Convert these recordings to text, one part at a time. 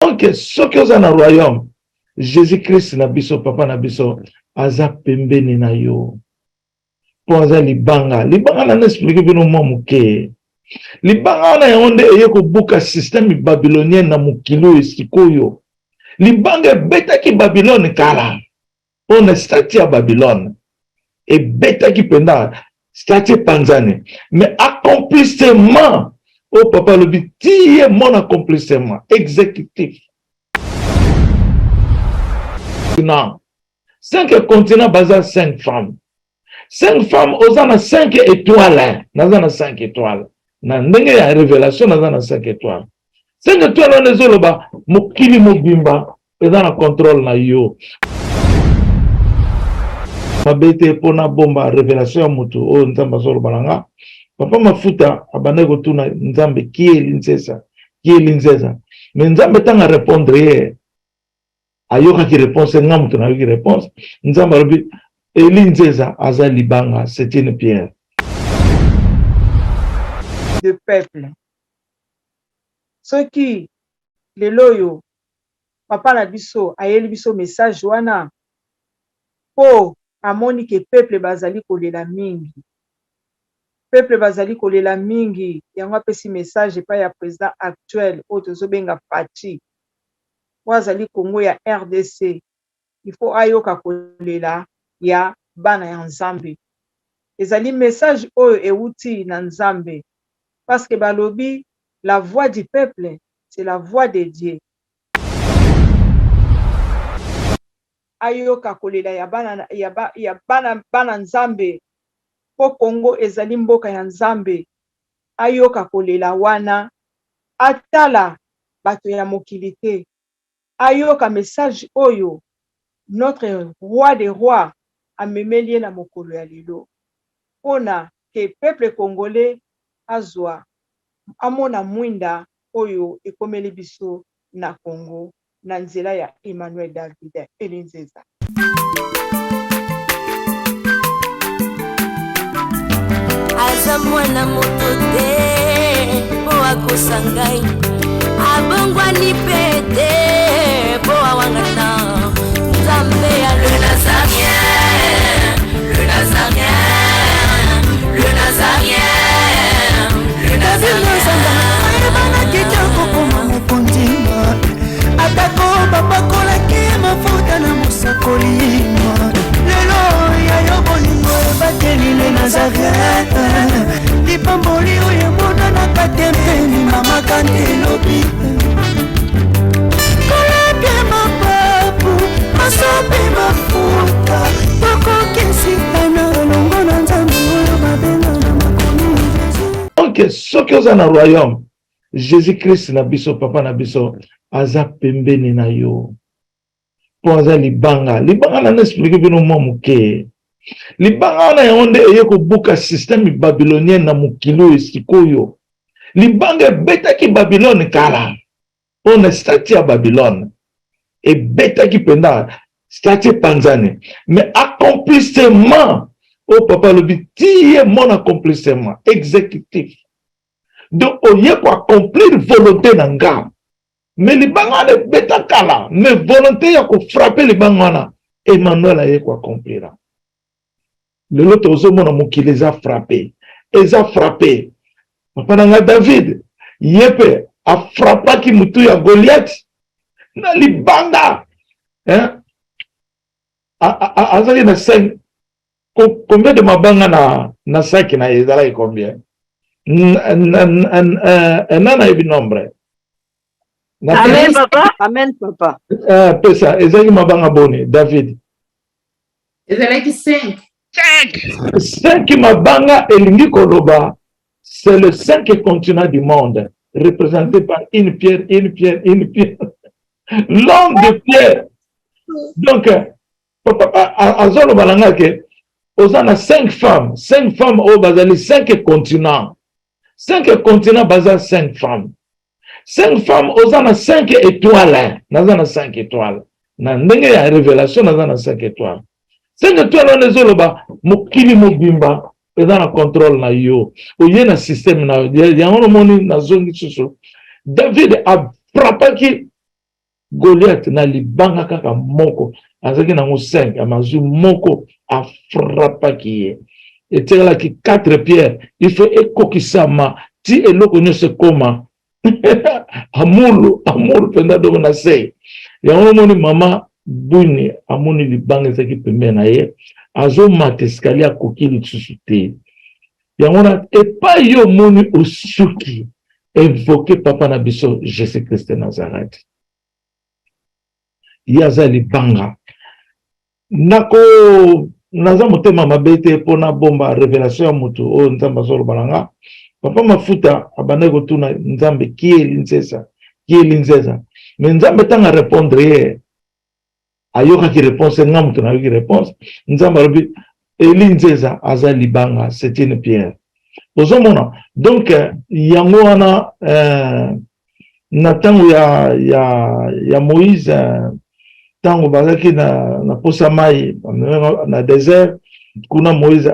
Donc soki oza na royaume, Jesus Christ na biso, papa na biso, aza pembeni na yo. Po aza libanga. Libanga na explique bino mwa moke. Libanga wana yango nde eye kobuka système babylonien na mokili oyo sikoyo. Libanga ebetaki Babylone kala. Mpo na statue ya Babylone ebetaki mpenza statue epanzani, mais accomplissement oyo papa alobi tiye mon accomplissement exécutif na cinq continent baza cinq femmes, cinq femmes, oza na cinq étoiles, naza na cinq étoiles na ndenge ya révélation, naza na cinq étoiles. Cinq étoiles wana ezoloba mokili mobimba eza na contrôle na yo. Mabe te mpo nabomba révélation ya moto oyo Nzambe azoloba na nga. Papa Mafuta abandaki kotuna Nzambe kieli nzeza, kieli nzeza, mais Nzambe ntango arépondre ye, ayokaki réponse. Nga moto nayoki réponse. Nzambe alobi Eli Nzeza aza libanga, c'est une pierre. De peuple, soki lelo oyo papa na biso ayeli biso message wana mpo amoni ke peuple bazali kolela mingi, peuple bazali kolela mingi, yango apesi message epai ya président actuel oyo tozobenga Fatshi, oyo azali Congo ya RDC. Il faut ayoka kolela ya bana ya Nzambe. Ezali message oyo euti na Nzambe, parce que balobi la voix du peuple, c'est la voix de Dieu. Ayoka kolela ya bana, ya, ba, ya bana, bana Nzambe, mpo Congo ezali mboka ya Nzambe. Ayoka kolela wana, atala bato ya mokili te, ayoka message oyo notre roi des rois amemeli ye na mokolo ya lelo, mpona ke peuple congolais azwa amona mwinda oyo ekomeli biso na Congo na nzela ya Emmanuel David Eli Nzeza. Aza mwana moto te mpo akosa ngai, abongwani mpe te mpo awangana Nzambe ya le Nazarien, le Nazarien, le Nazarien, le Nazarien. Ayebanaki te kokoma mokonzi, atako bapakolaki mafuta na mosakoli. Lelo ya yo bolingo ebateli le Nazareth, lipamboli oyo emonanaka te mpe limamaka nde elobi kolapia mapapu masopi mafuta, tokokisitana elongo na Nzambe oyo babenga na makomi. Donc soki oza na royaume, Jésus Christ na biso, papa na biso, aza pembeni na yo mpo aza libanga. Libanga na explique bino mwa moke. Libanga wana yango nde eye kobuka système babylonien na mokili oyo sikoyo. Libanga ebetaki Babylone kala, mpo na statue ya Babylone ebetaki mpenza statue epanzani, mais accomplissement oyo papa alobi tiye mon accomplissement exécutif, donc oye koaccomplir volonté na nga. Mais libanga wana ebeta kala, mais volonté ya kofrapper libanga wana, Emmanuel aye koaccomplir. Lelo tozomona mokili eza frappé, eza frappé. Papa na nga David, ye mpe afrappaki motu ya Goliath na libanga, hein? Azalaki na cinq, combien de mabanga na saki na ye? Ezalaki combien? Nana ayebi nombre? Amen, papa. Amen, papa. Pesa, ezalaki mabanga boni, David? Ezalaki 5. 5 mabanga elingi koloba c'est le cinq continent du monde représenté par une pierre, une pierre, une pierre, l'homme de pierre. Donc papa azoloba na nga ke oza na cinq femmes, cinq femmes oyo bazali cinq continents, cinq continents baza cinq femmes, cinq femmes, oza na cinq étoiles, naza na cinq étoiles na ndenge ya révélation, naza na cinq étoiles. Cinq étoiles wana ezoloba mokili mobimba eza na contrôle na yo, oye na système na yo. Yango nomoni nazongi susu, David afrappaki. Goliath na libanga kaka moko, azalaki nango 5, amazwi moko afrapaki ye. Etikalaki 4 pierre, il faut ekokisama ti eloko nyonso ekoma amulu amulu mpenza dongo na se. Yango omoni mama Bwini amoni libanga ezalaki pembeni na ye, azomata escalier akoki lisusu te. Yango wana epai yo omoni osuki, invoke papa na biso Jesus Christ de Nazareth. Ye aza libanga. Nako naza motema mabe te mpo nabomba revelation ya moto oyo Nzambe azoloba na nga. Papa Mafuta abandaki kotuna Nzambe kieli nzeza, kieli nzeza. Mais Nzambe ntango arepondre ye, ayokaki réponse, nga moto nayoki réponse. Nzambe alobi Eli Nzeza aza libanga, c'est une pierre. Ozomona donc yango wana na ntango ya Moïse, ntango bazalaki na posa mai na désert kuna, Moïse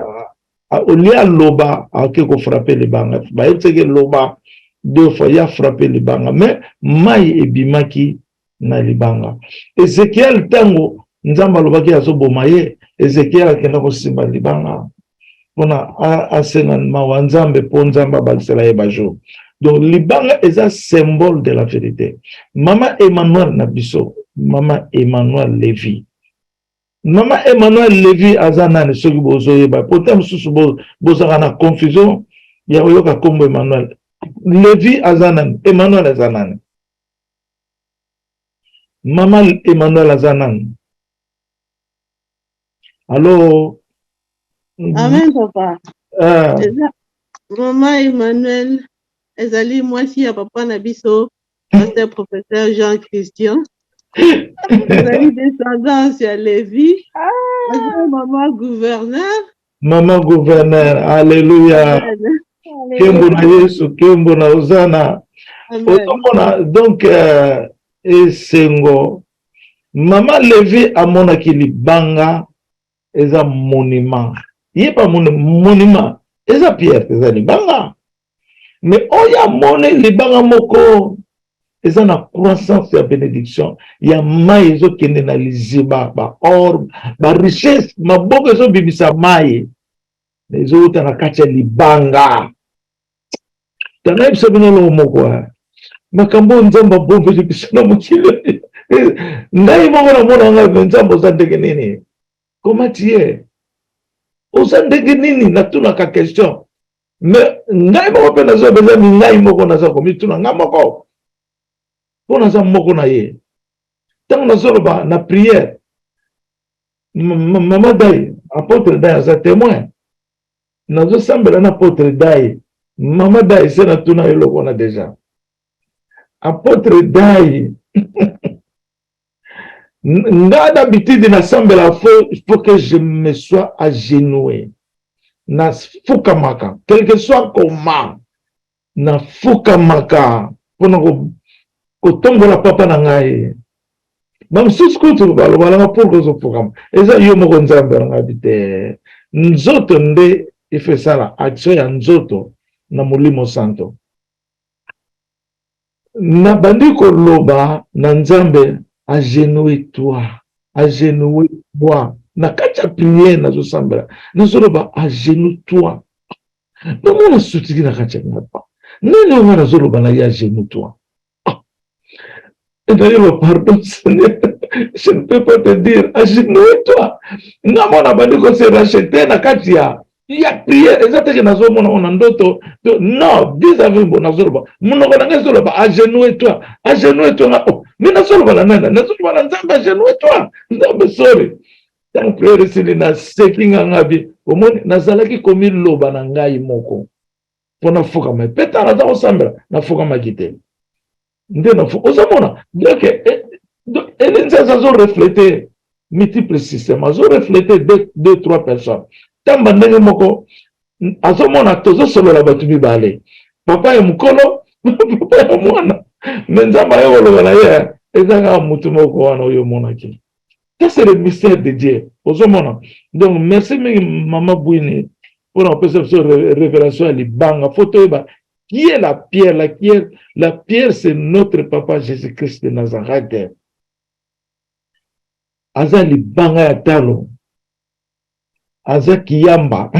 olie aloba ake kofrape libanga, bayebisaki loba deux fois, ya frappe libanga, mais mai ebimaki na libanga. Ezekiel ntango Nzambe alobaki azoboma ye, Ezekiel akenda kosimba libanga mpona asenga mawa Nzambe mpo Nzambe abakisela ye bajour. Donc libanga eza symbole de la vérité. Mama Emmanuel na biso, mama Emmanuel Lévy, mama Emmanuel Lévy aza nani? Soki bozoyeba pota mosusu bozalaka na confusion ya koyoka nkombo Emmanuel Lévy aza nani, Emmanuel aza nani? Mama Emmanuel aza nani? Allo? Amen papa. Eza mama Emmanuel, ezali mwasi ya papa na biso pasteur professeur Jean Christian, ezali descendance ya Lévi, aza mama gouverneur. Mama gouverneur, alléluia. Kembo na Yesu, kembo na Ozana. Ozomona donc esengo mama Levi amonaki libanga eza monument. Ye pa monument eza pierre, eza libanga. Mais oyo amoni libanga moko eza na croissance ya bénédiction ya mai ezokende na liziba, ba or, ba richesse, maboko ezobimisa mai ezowuta na kati ya libanga. Tanga biso bino eloko moko, makambo oyo Nzambe abombeli biso na mokili. Ngai moko namona ngai me Nzambe oza ndenge nini? Koma tie oza ndenge nini? Natunaka question, mais ngai moko mpe naza mpenza ngai moko naza komituna ngai moko mpo naza moko na ye. Ntango nazoloba na prière, mama Dai, apôtre Dai aza témoin, nazosambela na apôtre Dai. Mama Dai se natuna eloko wana déjà. Apôtre Dai, nga d'habitude nasambela, faut que je me sois agenoué, nafukamaka quel que soit comment, nafukamaka mpona kotombola papa na ngai. Bamosusu kutu balobalanga pour kozofukama eza yo moko Nzambe na ngai te. Nzoto nde ifo esala action ya nzoto na Molimo Santo. Nabandi koloba na Nzambe: agenouille toi, agenouille toi. Na kati ya prière nazosambela, nazoloba: agenouille toi. Namona sutiki na kati ya ngapa nani oyo nga nazoloba na ye: agenouille toi. D'ailleurs, pardon Seigneur, je ne peux pas te dire, agenouille-toi. Nga mona bandi ko se racheter na kati ya prière. Eza teke nazomona ngo na ndoto. Non, vis-à-vis bo nazoloba. Monoko na ngai ezoloba: agenouille-toi, agenouille-toi. Nga oh, mais nazoloba na nani? Nazoloba na Nzambe: agenouille-toi. Nzambe, sorry. Ntango prière esili, naseki nga ngabi. Omoni, nazalaki komiloba na ngai moko mpo nafukama. Mpe ntango naza kosambela, nafukamaki te nde nafu. Ozomona donc elinzi azoreflete multiple système, azoreflete deux, deux, trois personnes. Tamba ndenge moko azomona tozosolola bato mibale, papa ya mokolo, papa ya mwana, mais Nzambe aye koloba na ye eza kaka motu moko wana oyo omonaki. Ça, c'est le mystère de Dieu. Ozomona donc merci mingi mama Bwini mpona kopesa biso révélation ya libanga. Faut toyeba qui est la pierre. La pierre, la pierre, c'est notre papa Jésus-Christ de Nazareth. Aza libanga ya talo, aza kiyamba.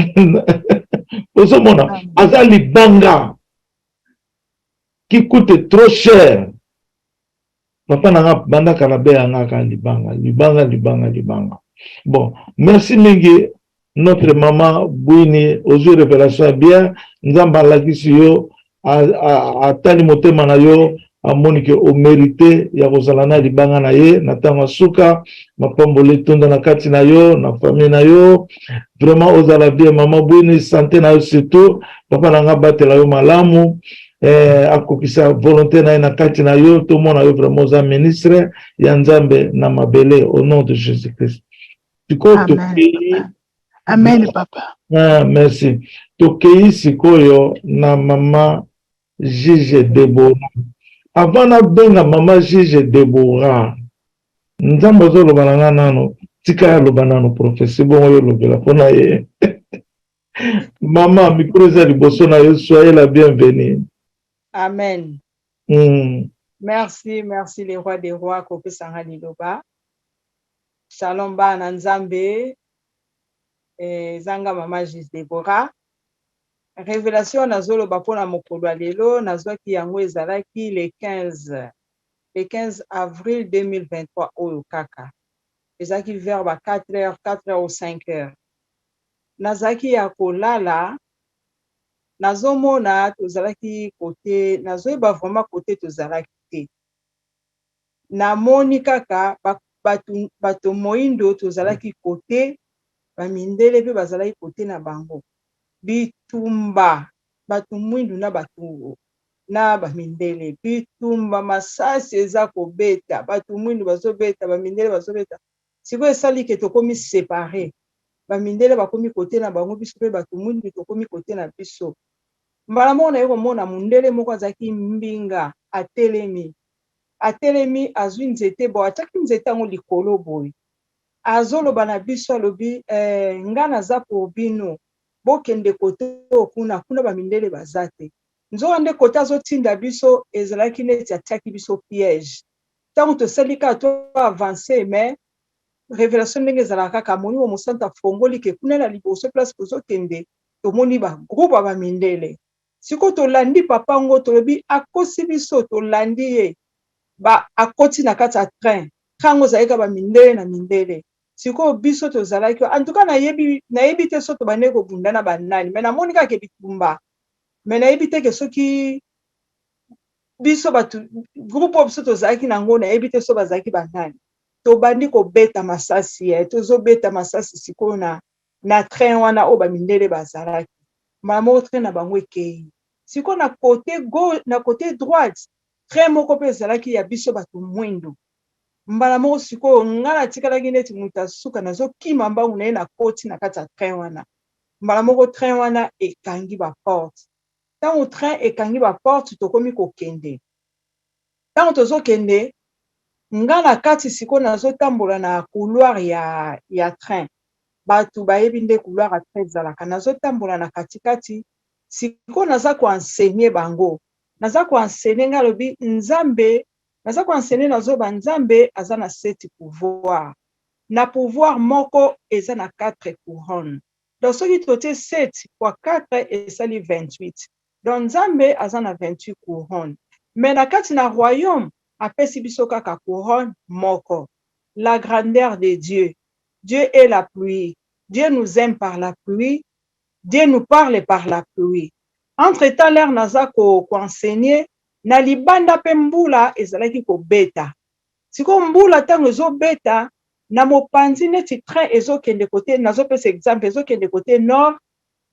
Ozomona, aza libanga qui coûte trop cher. Papa na nga banda kala beya nga kaka libanga, libanga, libanga, libanga. Bon, merci mingi notre maman Bwini, ozwi révélation ya bien. Nzambe alakisi yo, atali motema na yo, amoni ke omérite ya kozala na libanga na ye na ntango ya suka. Mapamboli etonda na kati na yo, na famille na yo. Vraiment ozala bien, mama Bwini, santé na yo surtout. Papa na nga batela yo malamu, akokisa volonté na ye na kati na yo. Tomona yo vraiment oza ministre ya Nzambe na mabele, au nom de Jésus Christ. Sikoyo tokei. Amen, papa. Ah, merci. Tokei sikoyo na mama Juge Debora. Avant nabenga mama Juge Debora, Nzambe azoloba na nga nano, tika aloba nano prophétie, bongo yo olobela mpona ye. Mama, micro eza liboso na yo, soyez la bienvenue. Amen. Merci, merci le roi des rois kopesanga liloba. Shalom bana Nzambe. Ezanga mama Juge Deborah. Révélation nazoloba mpona mokolo ya lelo, nazwaki yango ezalaki le 15, le 15 avril 2023 oyo kaka. Ezalaki vers ba 4 heures, 4 heures ou 5 heures. Nazalaki ya kolala, nazomona tozalaki kote, nazoyeba vraiment kote tozalaki te. Namoni kaka bato moyindo tozalaki kote, bamindele mpe bazalaki kote na bango. Bitumba, bato mwindu na bato na bamindele, bitumba, masasi eza kobeta, bato mwindu bazobeta, bamindele bazobeta. Sikoyo esali ke tokomi séparé, bamindele bakomi kote na bango, biso mpe bato mwindu tokomi kote na biso. Mbala moko naye komona mundele moko azalaki mbinga, atelemi, atelemi, azwi nzete bo atiaki nzete yango likolo boye, azoloba na biso, alobi nga naza pour bino, bokende kote oyo kuna, kuna bamindele baza te. Nzoka nde kote azotinda biso ezalaki neti atiaki biso piège. Ntango tosali kaka to avance, mais révélation ndenge ezalaka kaka, Molimo Mosantu afongoli ke kuna na liboso place tozokende, tomoni bagroupe ya bamindele. Sikoyo tolandi papa ngo, tolobi akosi biso, tolandi ye, ba akoti na kati ya train. Train yango ezalaki kaka bamindele na mindele. Sikoyo biso tozalaki, en tout cas nayebi te so tobandeki kobunda na banani, mais namoni kaka bitumba, mais nayebi te ke soki biso bato groupe oyo biso tozalaki nango, nayebi te so bazalaki banani. Tobandi kobeta masasi, tozobeta masasi sikoyo na train wana oyo bamindele bazalaki. Mbala moko train na bango ekei. Sikoyo na côté gauche, na côté droite, train moko mpe ezalaki ya biso bato mwindu. Mbala moko sikoyo nga natikalaki neti moto asuka, nazokima mbangu na ye, nakoti na kati ya train wana. Mbala moko train wana ekangi baporte. Ntango train ekangi baporte, tokomi kokende. Ntango tozokende, nga na kati sikoyo nazotambola na couloir ya train. Bato bayebi nde couloir ya train ezalaka. Nazotambola na katikati sikoyo, naza koenseigner bango, naza koenseigner. Ngai alobi Nzambe, naza koenseigner, nazoba Nzambe aza na sept pouvoir, na pouvoir moko eza na 4 couronne. Donc soki totie 7 fois 4 esali 28. Donc Nzambe aza na 28 couronne, mais na kati na royaume apesi biso kaka couronne moko. La grandeur de Dieu! Dieu est la pluie. Dieu nous aime par la pluie. Dieu nous parle par la pluie. Entre temps, l'heure naza koenseigner, na libanda mpe mbula ezalaki kobeta. Sikoyo mbula ntango ezobeta na mopanzi, neti train ezokende kote, nazopesa exemple, ezokende kote nord.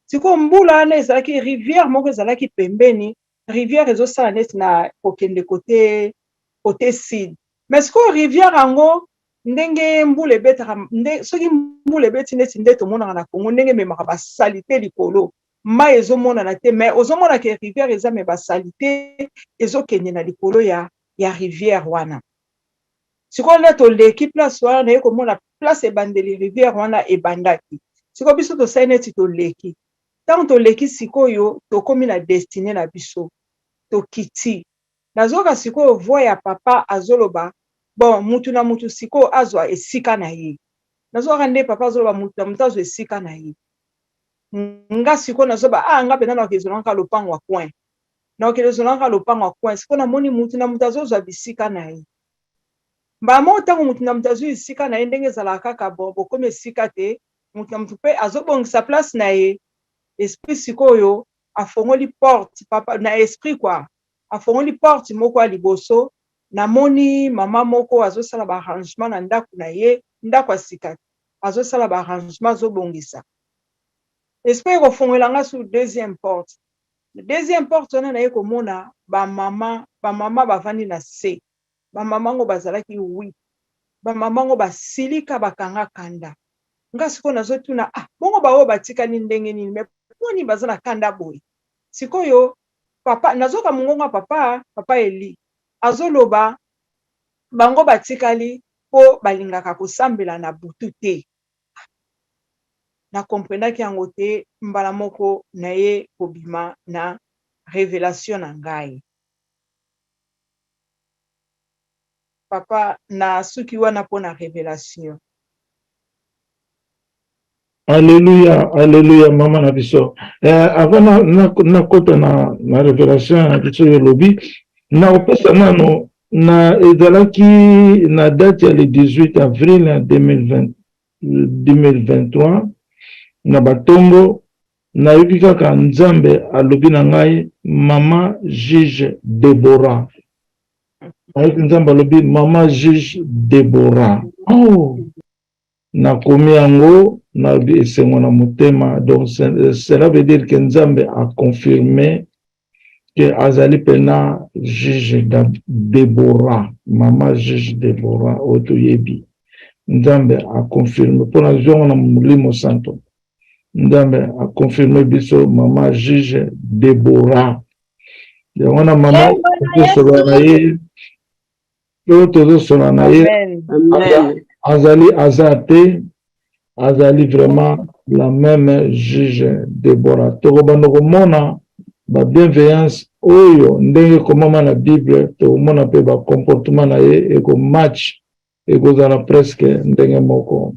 Sikoyo mbula wana ezalaki, rivière moko ezalaki pembeni, rivière ezosala neti na kokende kote sud. Mais sikoyo rivière yango, ndenge mbula ebetaka nde, soki mbula ebeti neti nde tomonaka na Congo, ndenge ememaka basaleté likolo, mai ezomonana te, mais ozomona ke rivière eza, mais basaleté ezokende na likolo ya rivière wana. Sikoyo nde toleki place wana, naye komona place ebandeli rivière wana ebandaki. Sikoyo biso tosali neti toleki. Ntango toleki, sikoyo tokómi na destinée na biso, tokiti. Nazoyoka sikoyo voix ya papa azoloba. Bon, mutu na mutu sikoyo azwa esika na ye. Nazwaka nde papa azoloba mutu na mutu azwa esika na ye. Nga sikoyo nazoba, ah, nga mpenza nakokende zwela kaka lopango ya coin. Nakokende zwela kaka lopango ya coin. Sikoyo namoni mutu na mutu azozwa bisika na ye. Mbala moko ntango mutu na mutu azwi esika na ye, ndenge ezalaka kaka, bon, bokomi esika te, mutu na mutu mpe azobongisa place na ye. Esprit sikoyo afongoli porte, papa na esprit quoi, afongoli porte moko ya liboso. Namoni mama moko azosala ba arrangement na ndako na ye, ndako ya sika, azosala ba arrangement, azobongisa. Esprit ekofongola nga sur deuxième porte. Deuxième porte wana, naye komona bamama, bamama bavandi na se. Bamama ngo bazalaki huit. Bamama ngo basilika, bakanga kanda. Nga sikoyo nazotuna: ah, bongo baoyo batikali ndenge nini? Mais mponi baza na kanda boye? Sikoyo papa, nazoka mongongo ya papa, papa Eli azoloba: bango batikali mpo balingaka kosambela na butu te. Na comprenaki yango te. Mbala moko naye kobima na révélation na ngai. Papa, na suki wana mpo na révélation. Alleluya, alleluya, mama na biso. Avant nakota na révélation na biso oyo elobi, nakopesa nano na ezalaki na date ya le 18 avril 2020, 2023 na batongo. Nayoki kaka Nzambe alobi na ngai: "Mama juge Debora." Nayoki Nzambe alobi: "Mama juge Debora." Oh, nakomi yango, nalobi esengo na motema. Donc cela veut dire que Nzambe aconfirme ke azali mpena juge Debora, mama juge Debora oyo toyebi. Nzambe aconfirme mpo nazwi yango na Molimo Santo. Nzambe aconfirme biso mama juge Debora yango wana, mama tozosolola na ye, oyo tozosolola na ye azali aza te, azali vraiment la même juge Debora. Tokobanda komona babienveillance oyo ndenge ekomama na Bible, tokomona mpe bacomportement na ye ekomatch, ekozala presque ndenge moko.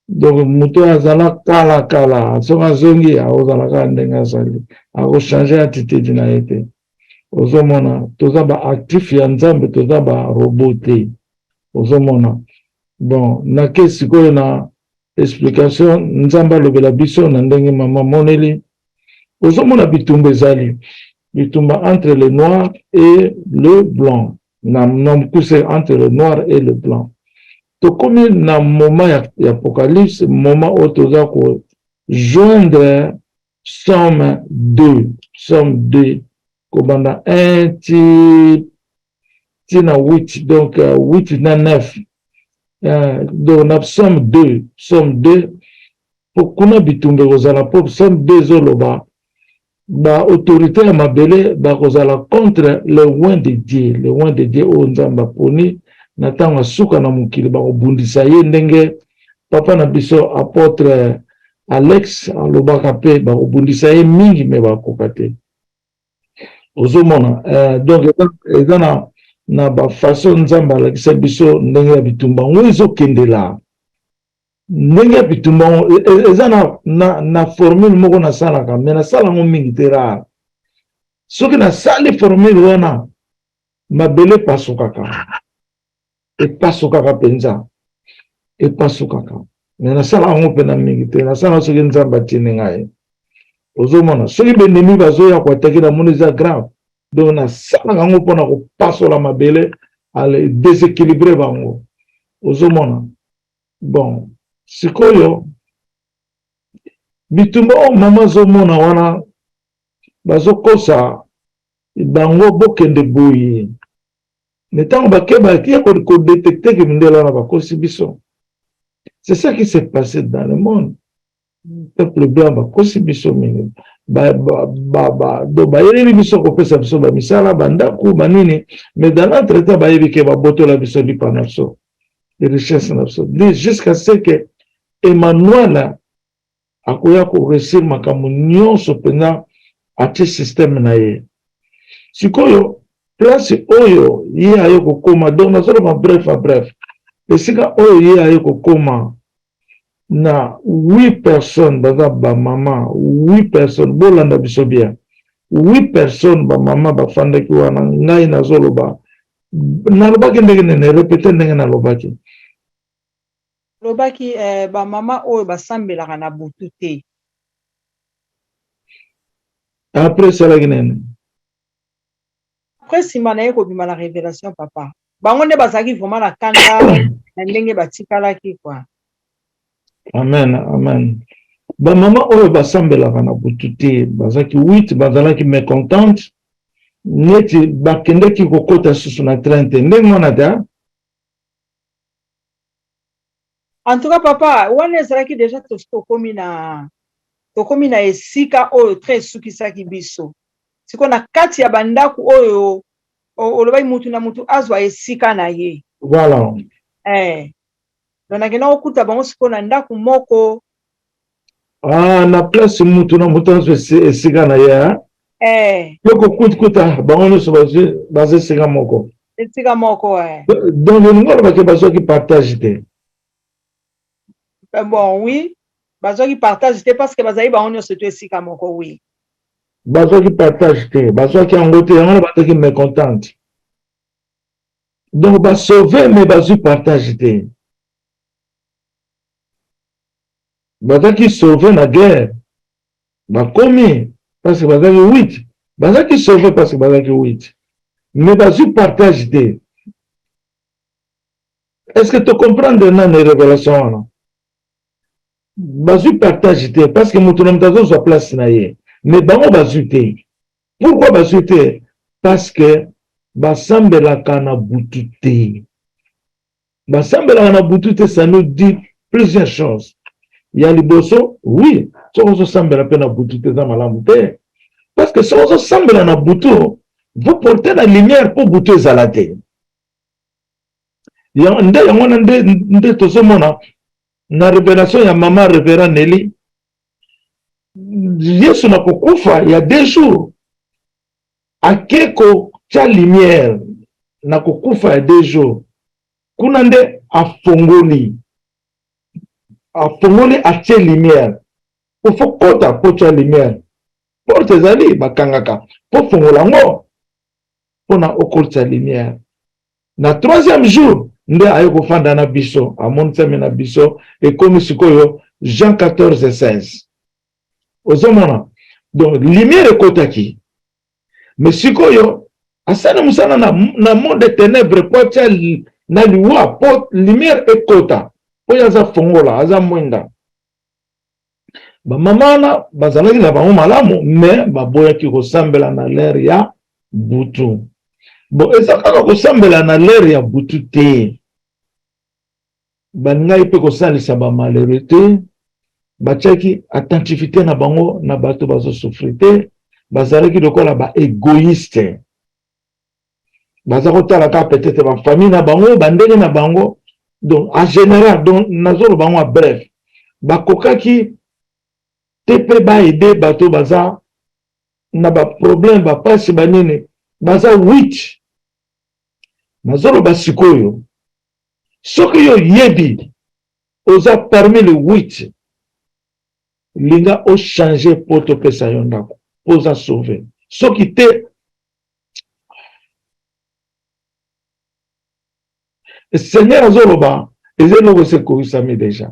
Donc moto oyo azala kala kala, soki azongi, akozala kaka ndenge azali, akochange attitude na ye te. Ozomona, toza baactif ya Nzambe, toza barobot te. Ozomona? Bon, nake sikoyo na explication. Nzambe alobela biso na ndenge mama moneli. Ozomona, bitumba ezali bitumba entre le noir et le blanc, na mokuse, entre le noir et le blanc. Tokomi na moment ya apocalypse, moment oyo toza kojoindre Psaume 2, Psaume 2 kobanda 1 ti na 8, donc 8 na 9. Donc na Psaume 2, Psaume 2, po kuna bitumba ekozala, mpo Psaume 2 ezoloba baautorité ya mabele bakozala contre le oint de Dieu, le oint de Dieu oyo Nzambe aponi na ntango asuka na mokili. Bakobundisa ye ndenge papa na biso apôtre Alex alobaka mpe, bakobundisa ye mingi mais bakoka te. Ozomona? Donc eza na bafaçon Nzambe alakisa biso ndenge ya bitumba yango ezokendela, ndenge ya bitumba yango eza na formule moko nasalaka, mais nasala yango mingi te, rare. Soki nasali formule wana, mabele epasukaka, epasukaka mpenza, epasukaka. Mais nasala yango mpena mingi te, nasala soki Nzambe atindi ngai. Ozomona, soki bendemi bazoya koattaquer, namoni eza grave, donc nasalaka yango mpona kopasola mabele, ale déséquilibre bango. Ozomona? Bon, sikoyo bitumba oyo mama azomona wana, bazokosa bango bokende boye, mais ntango bake, baye kodétecter ke mindele wana bakosi biso. C'est ça qui s'est passé dans le monde. Peuple blanc bakosi biso mingi, donc bayeleli biso kopesa biso bamisala, bandako, banini, mais dans l'entretemps bayebi ke babotola biso lipa na biso, richesse na biso, jusqu'à ce que Emmanuel akoya koréussir makambo nyonso mpenza, atie système na ye. Sikoyo Place oyo ye aye kokoma, donc nazoloba bref a bref, esika oyo ye aye kokoma na 8 personnes baza bamama, 8 personnes, bolanda biso bien, 8 personnes bamama bafandaki wana. Ngai nazoloba, nalobaki ndenge nini? Répéter ndenge nalobaki. Olobaki bamama oyo basambelaka na butu te. Après esalaki nini? Après, nsima na ye kobima na révélation, papa, bango nde bazalaki vraiment na kanda na ndenge batikalaki quoi. Amen, amen. Bamama oyo basambelaka na butu te bazalaki 8, bazalaki mécontente neti bakendeki kokota susu na train te, ndenge wana te. En tout cas, papa, wana ezalaki déjà tokomi na esika oyo train esukisaki biso. Sikoyo na kati ya bandako oyo olobaki mutu na mutu azwa esika na ye. Voilà. Donc nakenda kokuta bango sikoyo na ndako moko. Ah, na place mutu na mutu azwa esika na ye. Eh. Yo kokuta bango nyonso baza esika moko. Esika moko, eh. Donc elingi olobaki bazwaki partage te? Bon, oui, bazwaki partage te parce que bazali bango nyonso to esika moko, oui. Bazwaki partage te, bazwaki yango te, yango wana bazalaki mécontente. Donc basauve, mais bazwi partage te. Bazalaki sauve na guerre, bakomi parce que bazalaki 8, bazalaki sauve parce que bazalaki 8, mais bazwi partage te. Est ce que tocomprendre nani révélation wana? Bazwi partage te parce que moto na moto azozwa place na ye, mais bango bazwi te. Pourquoi bazwi te? Parce que basambelaka na butu te. Basambelaka na butu te, ça nous dit plusieurs choses. Ya liboso, oui, soki ozosambela mpe na butu te, eza malamu te, parce que soki ozosambela na butu, vous portez la lumière mpo butu ezala te. Nde yango wana nde tozomona na révélation ya mama révérend Nelly, Yesu na kokufa ya 2 jours ake kotia lumière. Na kokufa ya 2 jours kuna nde afongoli, atie lumière. Ofo kota mpo tia lumière, porte ezali bakangaka mpo fongola yango mpona okotisa lumière. Na troisième jour nde aye kofanda na biso, amonisami na biso. Ekomi sikoyo Jean 14 16. Ozomona, donc lumière ekotaki, mais sikoyo asali mosala na monde de ténèbre po atia na liwa, po lumière ekota, oyo aza fongola, aza mwinda. Bamama wana bazalaki na bango malamu, mais baboyaki kosambela na l'heure ya butu. Bon, eza kaka kosambela na l'heure ya butu te, balingaki mpe kosalisa bamalheureux te, batiaki attentivité na bango na bato bazosouffrir te. Bazalaki lokola baégoïste, baza kotala kaka peut-être bafamille na bango, bandenge na bango. Donc en général, donc nazoloba bango en bref, bakokaki te mpe baaider bato baza na baproblème, bapasi, banini, baza 8. Nazoloba sikoyo, soki yo oyebi oza parmi le 8, linga ochange mpo topesa yo ndako mpo oza sauve. Soki te, Seigneur azoloba, eza eloko esi ekokisami déjà.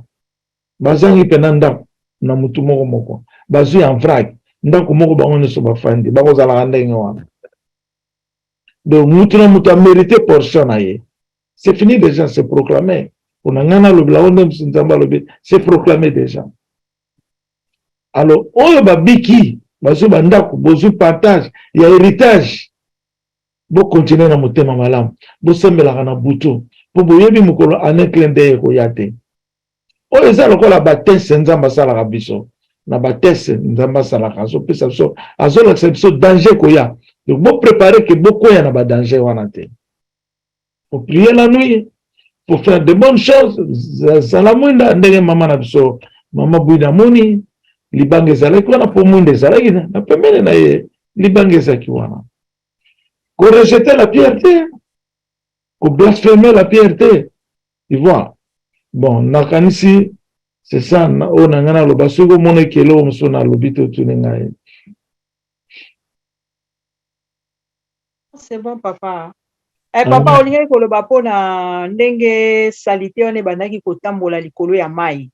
Bazangi mpena ndako na motu moko moko, bazwi en vrac ndako moko, bango nyonso bafandi, bakozalaka ndenge wana. Donc mutu na mutu amérité portion na ye. C'est fini déjà, c'est proclamé. Mpona ngai nalobela ngo nde mosu Nzambe alobi, c'est proclamé déjà. Alors oyo babiki, bazwi bandako, bozwi partage ya héritage, bokontinue na motema malamu, bosambelaka na butu, mpo boyebi mokolo en clin d'œil ekoya te. Oyo eza lokola bateste Nzambe asalaka biso. Na bateste Nzambe asalaka, azopesa biso, azolakisa biso danger koya. Donc boprépare ke bokwea na badanger wana te. Faut prier la nuit pour faire de bonnes choses. Zala mwinda ndenge mama na biso, mama Bwina, amoni libanga ezalaki wana, mpo mwinda ezalaki na pembeni na ye, libanga ezalaki wana. Ko rejeter la pierre te, ko blasphemer la pierre te, tu vois. Bon, nakanisi c'est ça oyo na ngai naloba. Soki omona eloko mosusu nalobi te, otuni ngai. C'est bon, papa. Eh, papa, olingaki koloba mpona ndenge saleté wana ebandaki kotambola likolo ya mai,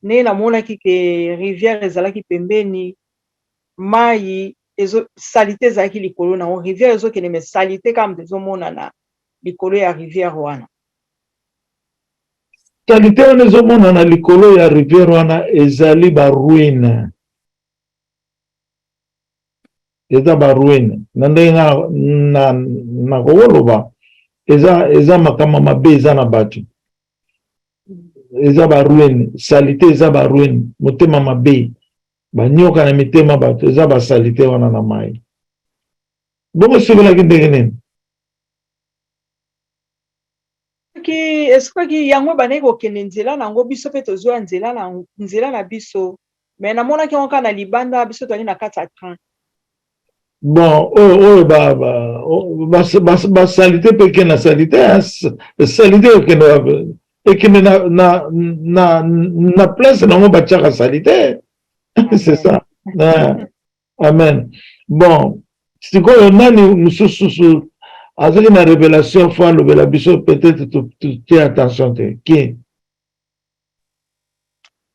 ndenge namonaki ke rivière ezalaki pembeni, mai ezo saleté ezalaki likolo nango, rivière ezokende, mais saleté kaka moto ezomonana likolo ya rivière wana. Saleté wana ezomonana likolo ya rivière wana ezali baruine, eza baruine. Na ndenge nga nakokoloba, eza makambo mabe eza na bato, eza baruine. Saleté eza baruine, motema mabe, banyoka na mitema bato, eza basaleté wana na mai. Bongo esopelaki ndenge nini? Soki esukaki yango, ebandaki kokende nzela nango, biso mpe tozwa nzela na biso, mais namonaki yango kaka na libanda, biso tozali na kati ya train. Bon, oyo basaleté mpe ekende na saleté, saleté ekende, ekende na place nango batiaka saleté, c'est ça. Amen. Bon, sikoyo nani mosusu azali na révélation fo alobela biso? Peut-être totie attention te ki.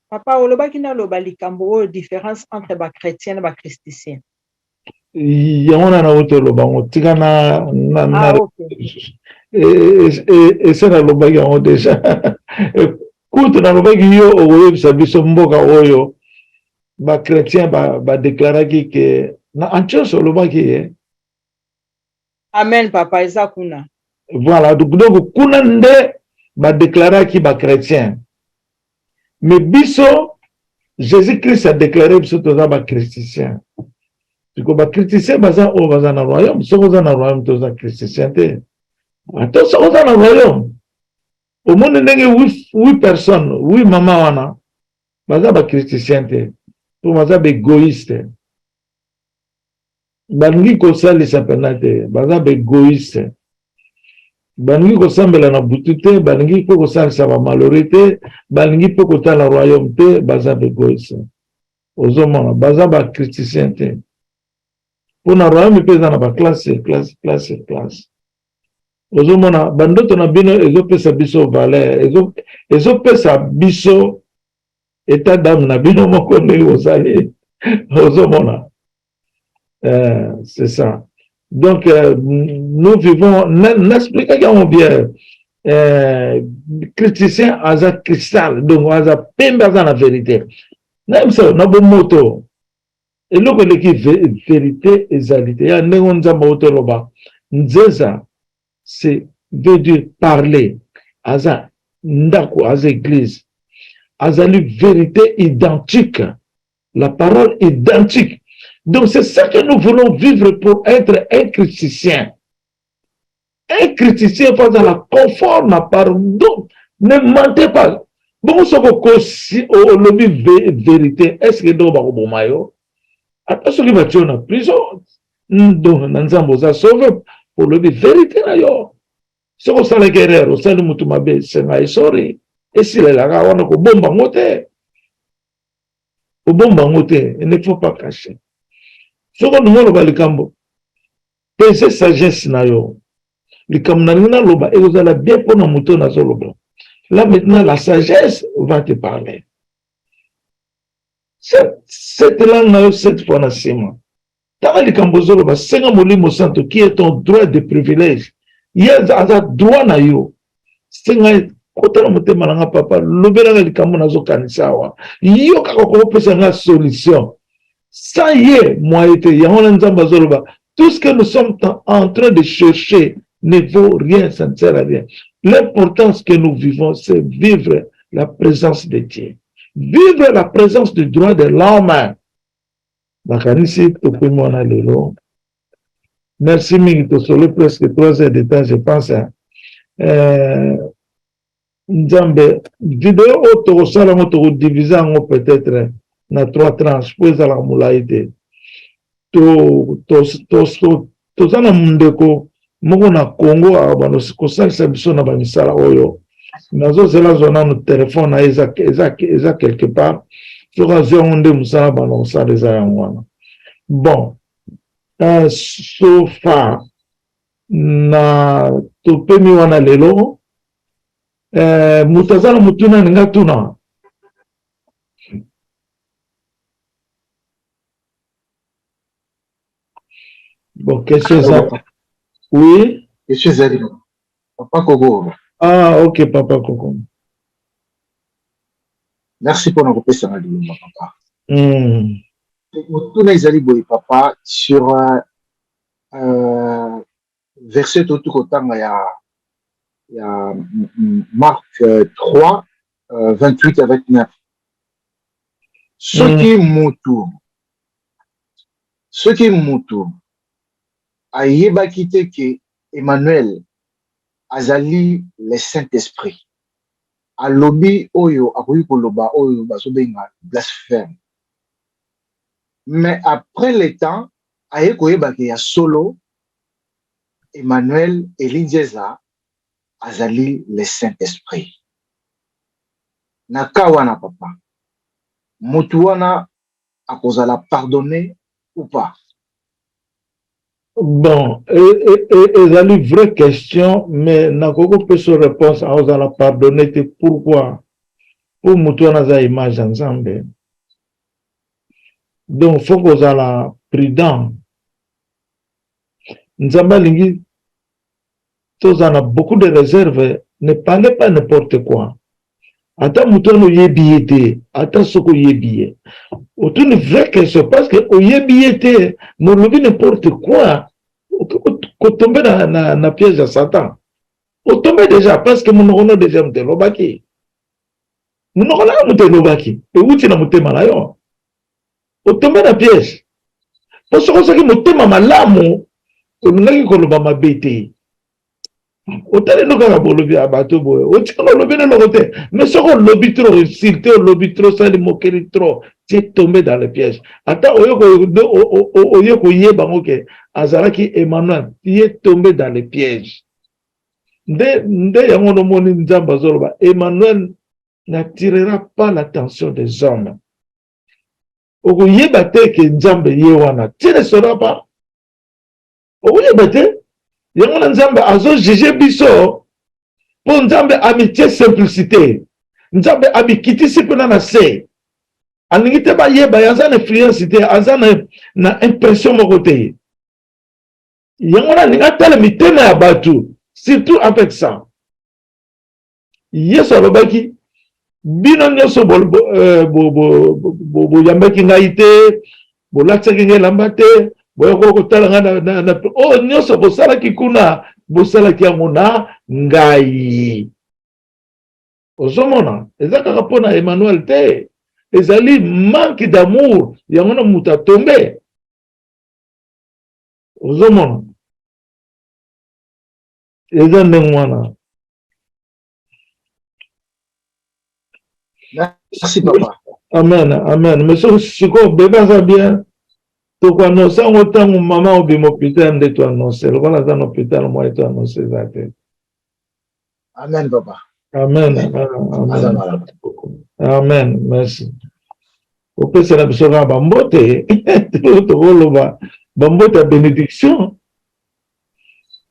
Papa, olobaki naloba likambo oyo, différence entre bachrétien na bachristicien. Yango na nauti oloba yango, tika na Ah, okay. Ese nalobaki yango déjà. Kutu nalobaki yo okoyebisa biso mboka oyo bachrétien badéclaraki ke na Antioche, olobaki ye. Amen, papa, eza kuna. Voilà, donc kuna nde badéclaraki bachrétien, mais biso, Jésus Christ adéclaré biso toza bachristicien. Siko bachristicien baza oyo baza na royaume. Soki oza na royaume, toza christicien te. Ata soki oza na royaume, omoni ndenge huit personnes, huit mama wana baza bachristicien te, mpo baza baégoïste, balingi kosalisa mpena te, baza baégoïste, balingi kosambela na butu te, balingi mpe kosalisa bamalheureux te, balingi mpe kotala royaume te, baza baégoïste. Ozomona, baza bachristicien te, mpo na royaume mpe eza na baclasse, classe, classe, classe. Ozomona, bandoto na bino ezopesa biso valeur, ezopesa biso état d'âme na bino moko ndenge ozali. Ozomona, c'est ça. Donc nous vivons, naexpliquaki yango bien, chrétien aza cristal, donc aza pembe, aza na vérité. Nayebisa, na bomoto eloko eleki vérité ezali te. Ya ndenge Nzambe otoloba nzeza, c'est veut dire parler, aza ndako, aza église, azali vérité identique, la parole identique. Donc c'est ça que nous voulons vivre pour être un chrétien. Un chrétien faut azala conforme na parole. Donc ne mentez pas. Bongo soki okosi, olobi vérité, est ce que ndoko bakoboma yo? Ata soki batie yo na prison, donc na Nzambe oza sauvé, olobi vérité na yo. Soki osalaki erreur, osali motu mabe, senga ye sorry, esilelaka wana. Kobomba yango te, kobomba yango te, il ne faut pas cacher. Soki olingi oloba likambo, pese sagesse na yo: likambo nalingi naloba ekozala bien mpona moto oyo nazoloba. Là maintenant, la sagesse va te parler. Cette langue na yo sept fois na nsima, tanga likambo ozoloba, senga Molimo Santo qui est ton droit de privilège. Ye aza droit na yo. Senga: kota na motema na nga, papa, lobelanga likambo nazokanisa awa, yo kaka okopesa nga solution. Sans ye, moyen te. Yango na Nzambe azoloba: tout ce que nous sommes en train de chercher ne vaut rien, ça ne sert à rien. L'importance que nous vivons, c'est vivre la présence de Dieu, vivre la présence du droit de l'homme. Nakanisi tokomi wana lelo. Merci mingi, tosolo presque 3 heures de temps, je pense. Nzambe, video oyo tokosala yango, tokodivise yango peut-être na trois tranches po ezalaka molai te. Toza na ndeko moko na Congo abanda kosalisa biso na bamisala oyo. Nazozela azwa nano telefone na ye, eza, eza, eza quelque part. Soki azwi yango nde mosala banda kosala eza yango wana. Bon, so far na topemi wana lelo. Moto aza na motuna alingi atuna? Bon, question eza? Oui. Question ezali, papa Koko. Ah, ok, papa Koko. Merci mpona kopesanga liloba, papa. Motuna ezali boye, papa, sur verset touti kotanga ya Marc 3 28 à 29. Soki mutu ayebaki te ke Emmanuel azali le Saint-Esprit, alobi oyo akoki koloba oyo bazobenga blasphème, mais après le temps aye koyeba ke ya solo Emmanuel Elinzeza azali le Saint-Esprit, na ka wana, papa, mutu wana akozala pardonné ou pas? Bon, ezali vraie question, mais nakoki kopesa réponse: akozala pardonné te. Pourquoi? Po motu wana aza image ya Nzambe, donc faut kozala prudent. Nzambe alingi tozala na beaucoup de réserve. Ne parlez pas n'importe quoi. Ata motu wana oyebi ye te, ata soki oyebi ye, otuni vraie question parce que oyebi ye te, mais olobi n'importe quoi, kotombe na piège ya Satan. Otombe déjà parce que monoko no déjà moto elobaki, monoko na yo moto elobaki, ewuti na motema na yo. Otombe na piège, mpo soki ozalaki motema malamu, olingaki koloba mabe te. Otali no kaka bolobi ya bato boye, otikala olobi na eloko te. Mais soki olobi trop, insulte, olobi trop, osali mokeli trop, tu es tombé dans le piège. Ata oye koyeba yango ke azalaki Emmanuel, tu es tombé dans le piège. Nde yango nomoni Nzambe azoloba: Emmanuel n'attirera pas l'attention des hommes. Okoyeba te ke Nzambe ye wana, tu ne sauras pas, okoyeba te. Yango na Nzambe azojuge biso, mpo Nzambe amitie simplicité, Nzambe amikitisi mpena na se, alingi te bayeba ye. Aza na influence te, aza na impression moko te. Yango na alingi atala mitema ya bato. Surtout avec ça, Yesu alobaki: bino nyonso boyambaki ngai te, bolatisaki ngai elamba te, boyaki kotala ngai na oyo nyonso bosalaki kuna, bosalaki yango na ngai. Ozomona, eza kaka mpona Emmanuel te, ezali manque d'amour. Yango na moto atombe. Ozomona, eza ndenge wana. Merci, papa. Amen, amen. Mais soki sikoyo bebe aza bien, tokoannonce yango ntango mama obima hôpital. Nde toannonce lokola aza na hôpital, mwa toannonce eza te. Amen, papa. Amen, amen, amen. Merci. Opesela biso kaka bambote, tokoloba bambote ya bénédiction,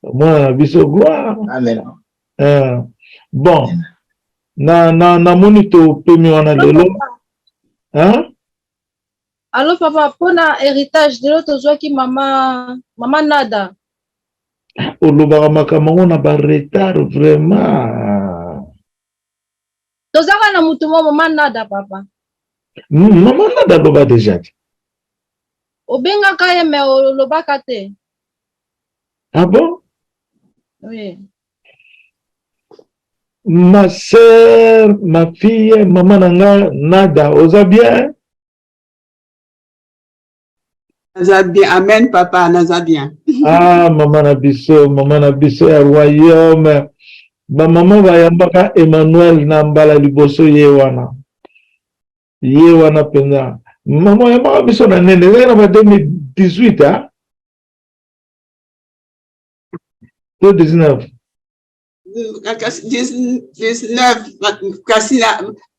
mwana na biso Gloire. Amen. Bon, na namoni topemi wana lelo, hein? Allo papa, mpona héritage, lelo tozwaki mama Nada. Olobaka makambo yango na baretard vraiment. Tozaka na mutu mo, mama Nada, papa. Mama Nada aloba déjà te. Obengaka ye, mais olobaka te. Ah bon? Oui. Ma sœur, ma fille, mama na nga Nada, oza bien? Naza bien, amen papa, naza bien. Ah, mama na biso, mama na biso ya royaume. Bamama bayambaka Emmanuel na mbala liboso, ye wana, ye wana mpenza. Mama oyambaka biso na nene, ezalaki na ba 2018, ah? To 19? Kasi 19, kasi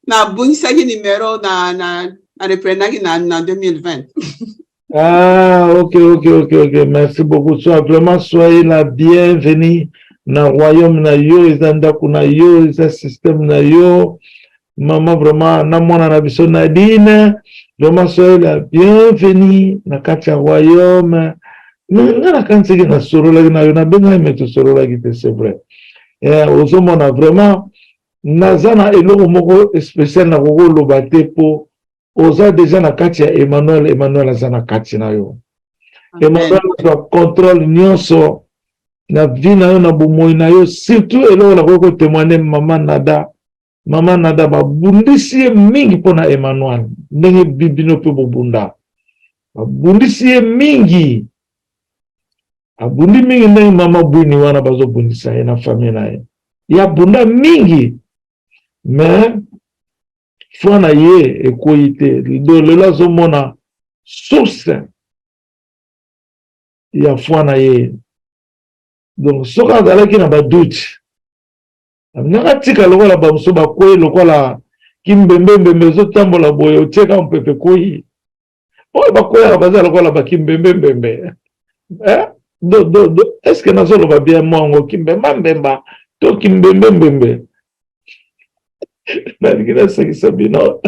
nabungisaki numero na reprenaki na 2020. Ah, ok. Merci beaucoup. Sois vraiment, soyez la bienvenue na royaume na yo, eza ndako na yo, eza système na yo. Maman, vraiment, na mwana na biso Nadine, vraiment, soyez la bienvenue na kati ya royaume. Mais nga nakanisaki nasololaki na yo, nabengaki, me tosololaki te, c'est vrai. Eh, ozomona vraiment, naza na eloko moko spécial nakoki koloba te, mpo oza deja na kati ya Emmanuel. Emmanuel aza na kati na yo. Emmanuel azwa contrôle nyonso na vie na yo, na bomoi na yo. Surtout eloko nakoki kotémoigner, mama Nada, mama Nada babundisi ye mingi mpo na Emmanuel, ndenge bino mpe bobunda. Babundisi ye mingi, abundi mingi, ndenge mama Bwini wana bazobundisa ye na famille na ye. Ye abunda mingi, mais foi na ye ekweyi te. Do lelo azomona source ya foi na ye. Donc soki azalaki na badoutes, alingaka tika lokola bamosusu bakwei, lokola kimbembembembe ezotambola boye, otieka mopepe, kwei. Oyo bakweyaka baza lokola bakimbembembembe, eh? Do, do, do. Est ce que nazoloba bien mwango kimbembambemba to kimbembembembe? Nalingi nasekisa bino.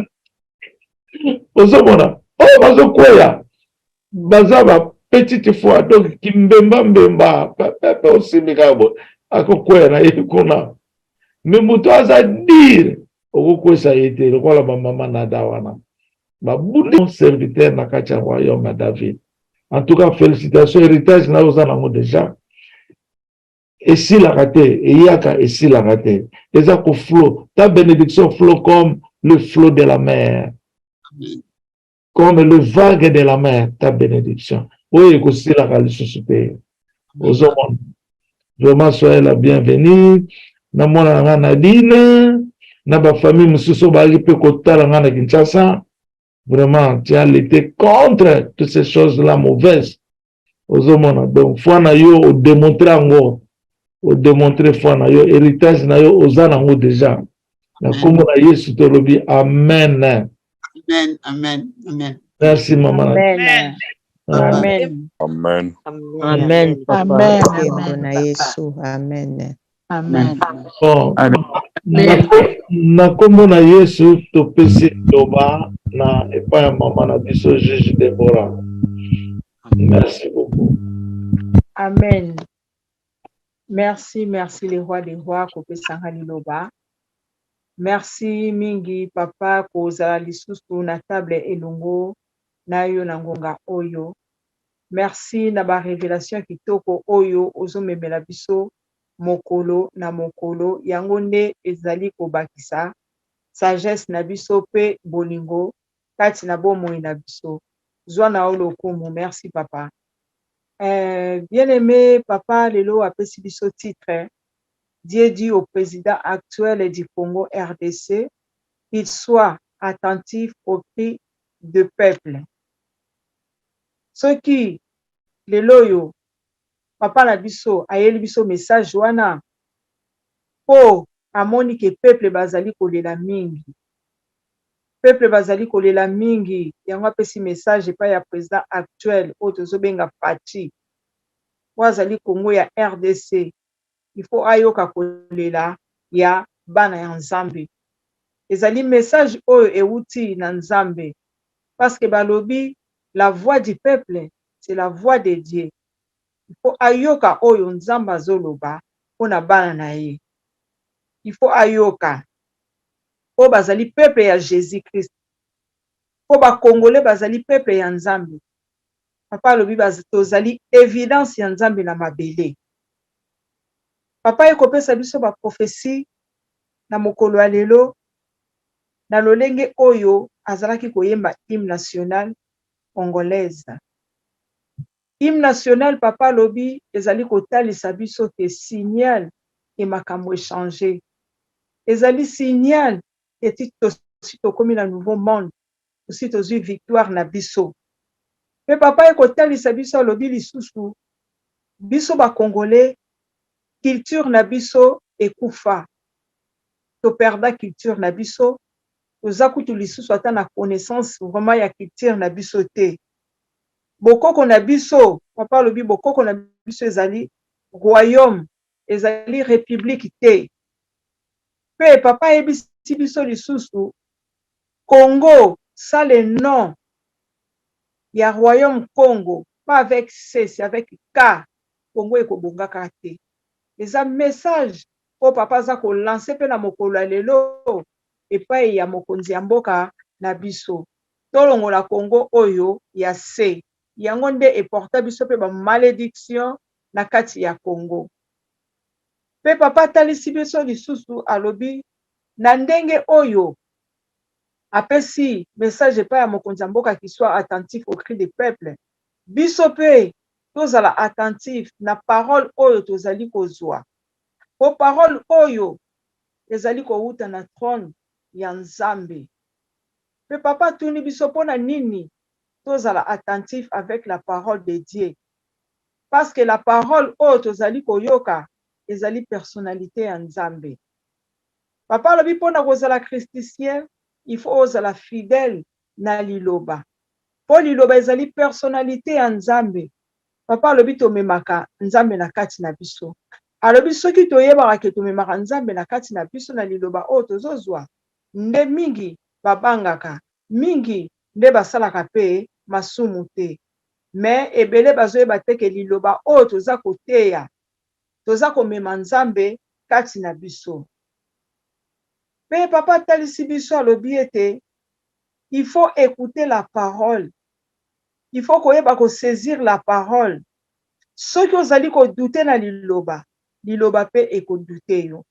Ozomona oyo bazokweya baza ba petite foi, donc kimbembambemba, pepe osimbi kaka boye, akokweya na ye kuna. Me moto aza dire, okokwesa ye te, lokola bamama Nada wana babundi serviteur na kati ya royaume ya David. En tout cas, félicitations. Héritage na yo oza nango déjà, esilaka te, eyaka, esilaka te, eza koflot. Ta bénédiction flot comme le flot de la mer, comme le vague de la mer. Ta bénédiction oyo ekosilaka lisusu te. Ozomona, vraiment, soyez la bienvenue na mwana na nga Nadine, na bafamille mosusu oyo bayaki mpe kotala nga na Kinshasa. Vraiment, tu as lutté contre toutes ces choses là mauvaises. Ozomona, donc foi na yo odémontre yango, odémontre foi na yo, héritage na yo oza nango déjà. Na nkombo na Yesu tolobi amen. Amen, amen, amen. Merci, mama. Amen. Amen. Amen. Amen, papa. Amen. Nkembo na Amen. Yesu, amen. Amen. Bon, na nkombo na Yesu, topesi liloba na epai ya mama na biso juge Debora. Merci beaucoup. Amen. Merci, merci le roi des rois kopesanga liloba. Merci mingi, papa, kozala lisusu na table elongo na yo na ngonga oyo. Merci na barévélation kitoko oyo ozomemela biso mokolo na mokolo. Yango nde ezali kobakisa sagesse na biso mpe bolingo kati na bomoi na biso. Zwa na yo lokumu. Merci, papa. Bien-aimé papa, lelo apesi biso titre: Dieu dit au président actuel du Congo RDC qu'il soit attentif au cri de peuple. Soki lelo oyo papa na biso ayeli biso message wana, mpo amoni ke peuple bazali kolela mingi, peuple bazali kolela mingi, yango apesi message epai ya président actuel oyo tozobenga Fatshi, oyo azali Congo ya RDC. Il faut ayoka kolela ya bana ya Nzambe. Ezali message oyo euti na Nzambe, parce que balobi la voix du peuple, c'est la voix de Dieu. Il faut ayoka oyo Nzambe azoloba mpona bana na ye. Il faut ayoka oyo bazali peuple ya Jésus Christ, mpo bacongolais bazali peuple ya Nzambe. Papa alobi tozali évidence ya Nzambe na mabele. Papa ekopesa biso baprophétie na mokolo ya lelo na lolenge oyo azalaki koyemba hymne national congolaise. Hymne national, papa alobi, ezali kotalisa biso ke signal e makambo echanger, ezali signal eti tosi tokómi na nouveau monde, tosi tozwi victoire na biso. Mpe papa ekotalisa biso, alobi lisusu biso bacongolais. Culture na biso ekufa. To perda culture na biso, toza kutu lisusu ata na connaissance vraiment ya culture na biso te. Bokoko na biso, papa alobi bokoko na biso ezali royaume, ezali republique te. Pe papa ayebisi biso lisusu Congo ça le nom ya royaume Congo pas avec C c'est avec K Congo ekobongaka te. Eza message oyo papa aza ko lancer pe na mokolo ya lelo epayi ya mokonzi ya mboka na biso. Tolongola Congo oyo ya C. Yango nde e porta biso pe ba maledictions na kati ya Congo. Pe papa atalisi biso lisusu alobi na ndenge oyo apesi message epai ya mokonzi ya mboka qu'il soit attentif au cri du peuple, biso pe tozala attentif na parole oyo tozali kozua. Po parole oyo ezali kowuta na trone ya Nzambe. Pe papa atuni biso pona nini tozala attentif avec la parole de Dieu? Parce que la parole oyo tozali koyoka ezali personnalite ya Nzambe. Papa alobi pona kozala christicien il faut ozala fidèle na liloba. Po liloba ezali personnalite ya Nzambe. Papa alobi tomemaka Nzambe na kati na biso. Alobi soki toyebaka ke tomemaka Nzambe na kati na biso na liloba oyo tozozwa, nde mingi babangaka, mingi nde basalaka pe masumu te. Mais ebele bazoyeba te ke liloba oyo toza koteya, toza komema Nzambe kati na biso. Pe papa atalisi biso alobi ete il faut ecouter la parole, il faut koyeba ko saisir la parole. Soki ozali ko douter na liloba, liloba pe eko douter yo.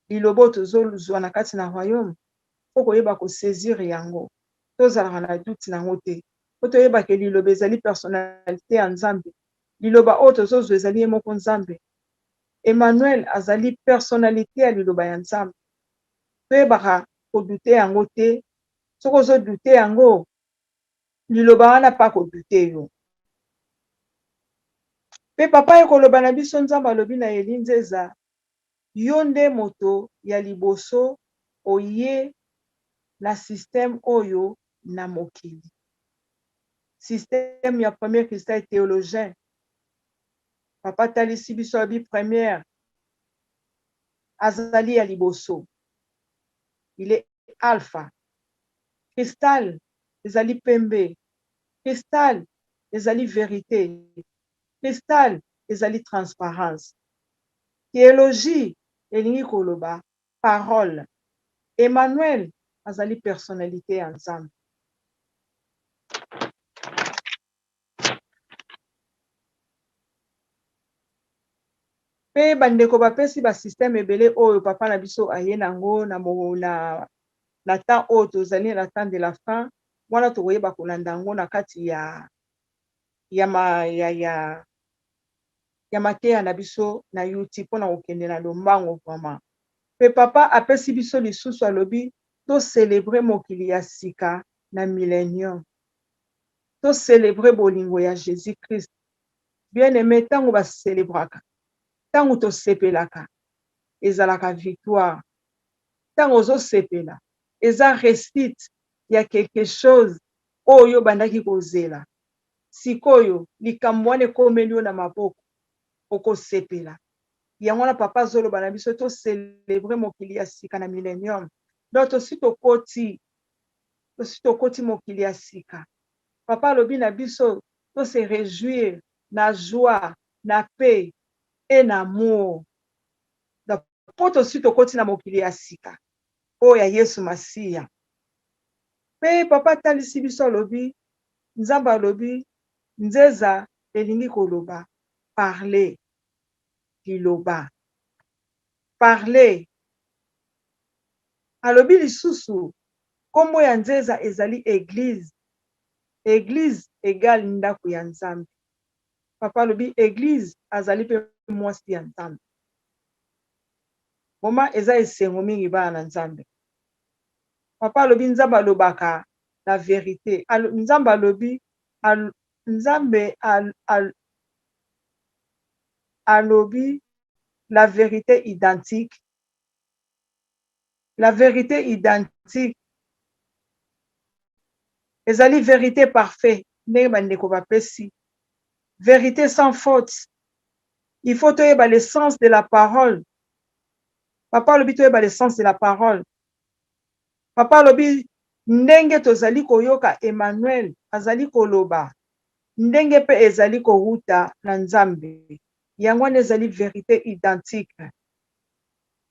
Liloba oyo tozo zua na kati na royaume, faut koyeba ko saisir yango. Tozalaka na doute na yango te. Po toyeba ke liloba ezali personnalite ya Nzambe. Liloba oyo tozo zua ezali ye moko Nzambe. Emmanuel azali personnalite ya liloba ya Nzambe. Toyebaka ko douter yango te. Soki ozo douter yango, liloba wana pe ako douter yo. Pe papa aye koloba na biso, Nzambe alobi na Elie Nzeza, yo nde moto ya liboso oye na système oyo na mokili. Système ya premier cristal theologien. Papa atalisi biso alobi première azali ya liboso. Il est alpha. Cristal ezali pembe. Cristal ezali verite. Cristal ezali transparence. Theologie elingi koloba parole. Emmanuel azali personnalite ya Nzambe. Pe ba ndeko ba pesi ba système ebele oyo papa na biso aye nango na na na temps oyo tozali na temps de la fin wana tokoyeba kolanda yango na kati ya ya ma ya ya ya mateya na biso na YouTube pona kokende na lombango vraiment. Pe papa apesi biso lisusu alobi to celebrer mokili ya sika na millennium. To celebrer bolingo ya Jesus Christ. Bien aime tango ba celebraka, tango tosepelaka ezalaka victoire. Tango ozo sepela eza reussite ya quelque chose oyo yo obandaki kozela. Sikoyo likambo wana ekomeli yo na maboko, okosepela. Yango wana papa azoloba na biso to celebrer mokili ya sika na millennium. Donc tosi tokoti, tosi tokoti mokili ya sika. Papa alobi na biso to se rejouir na joie, na paix et na amour. Donc po tosi tokoti na mokili ya sika oyo ya Yesu Masiya. Pe papa atalisi biso alobi, Nzambe alobi nzeza elingi koloba parler, liloba. Parler. Alobi lisusu kombo ya nzeza ezali eglise. Eglise egale ndaku ya Nzambe. Papa alobi eglise azali pe mwasi ya Nzambe. Vraiment eza esengo mingi bana na Nzambe. Papa alobi Nzambe alobaka na verite. Nzambe alobi Nzambe alobi la verite identique, la verite identique ezali verite parfait ndenge bandeko bapesi verite sans faute. Il faut toyeba le sens de la parole. Papa alobi toyeba le sens de la parole. Papa alobi ndenge tozali koyoka Emmanuel azali koloba, ndenge mpe ezali kowuta na Nzambe. Yango wana ezali verite identique.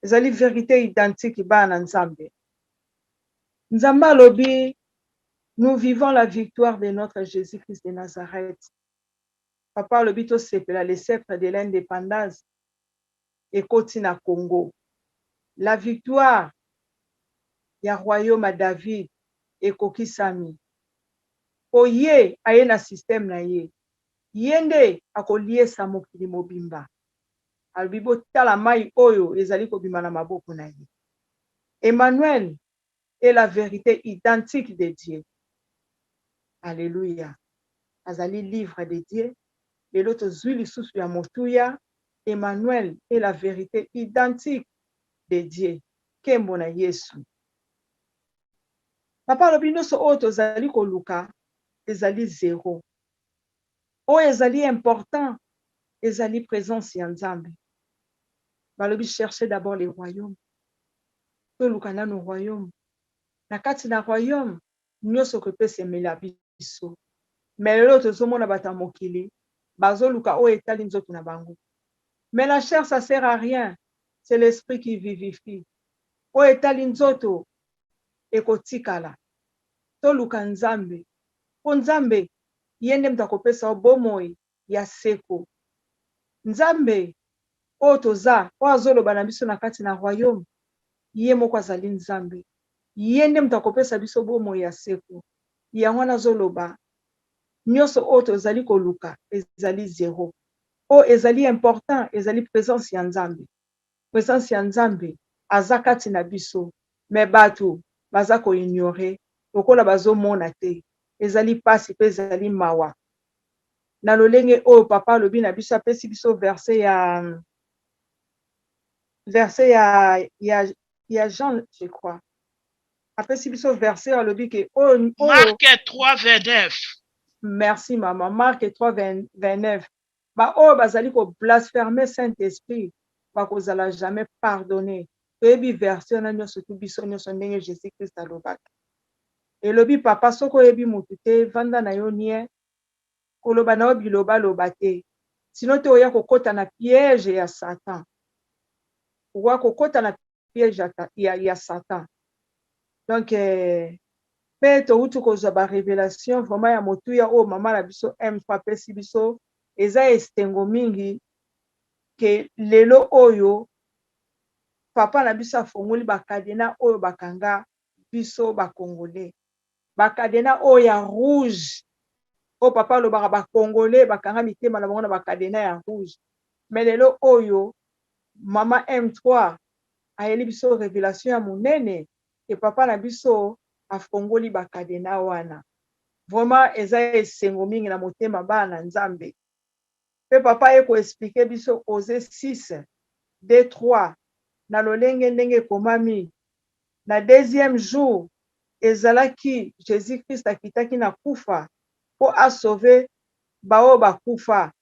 Ezali verite identique bana na Nzambe. Nzambe alobi nous vivons la victoire de notre Jesus-Christ de Nazareth. Papa alobi tosepela le sceptre de l'independance ekoti na Congo. La victoire ya royaume ya David ekokisami. Po ye aye na système na ye. Ye nde akoliesa mokili mobimba. Alobi botala mayi oyo ezali kobima na maboko na ye. Emmanuel est la verite identique de Dieu. Alleluia. Azali livre de Dieu. Lelo tozui lisusu ya motuya Emmanuel est la verite identique de Dieu. Nkembo na Yesu. Papa alobi nioso oyo tozali koluka ezali zero. Oyo ezali important ezali presence ya Nzambe. Balobi cherchez d'abord le royaume. Toluka nanu royaume. Na kati na royaume nioso ekopesemela biso. Mais lelo tozomona bato ya mokili bazoluka oyo etali nzoto na bango. Mais la chair ça sert à rien, c'est l'esprit qui vivifie. Oyo etali nzoto ekotikala. Toluka Nzambe po Nzambe ye nde moto akopesa yo bomoi ya seko. Nzambe oyo toza, oyo azoloba na biso na kati na royaume, ye moko azali Nzambe. Ye nde moto akopesa biso bomoi ya seko. Yango wana azoloba nionso oyo tozali koluka ezali zero. Oyo ezali important ezali presence ya Nzambe. Presence ya Nzambe aza kati na biso mais batu baza ko ignorer lokola bazo mona te. Ezali pasi pe ezali mawa na lolenge oyo papa alobi na biso apesi biso verset ya verset ya ya ya Jean je crois apesi biso verset alobi ke oyo oyo Marc 3, 29. Merci maman Marc 3 29 ba oyo bazali ko blasphermer Saint Esprit bakozala jamais pardonner toyebi verset wana nionso tu biso nionso ndenge Jesus Christ alobaka elobi papa soki oyebi mutu te vanda na yo nien koloba na yo biloba loba te sinon te oya kokota na piège ya Satan okoya kokota na piège ya, ya, ya Satan donc eh, pe towuti kozwa ba revelation vraiment ya motuya oyo mama na biso M3 apesi biso eza esengo mingi ke lelo oyo papa na biso afongoli ba cadena oyo bakanga biso ba congolais ba cadena oyo ya rouge oyo papa alobaka ba congolais bakanga mitema na bango na ba cadena ya rouge mais lelo oyo mama M3 ayeli biso revelation ya monene ke papa na biso afongoli ba cadena wana vraiment eza esengo mingi na motema bana na Nzambe pe papa aye ko expliquer biso Osee 6 2 3 na lolenge ndenge ekomami na deuxième jour ezalaki Jesus Christ akitaki na kufa po a sauver ba oyo bakufa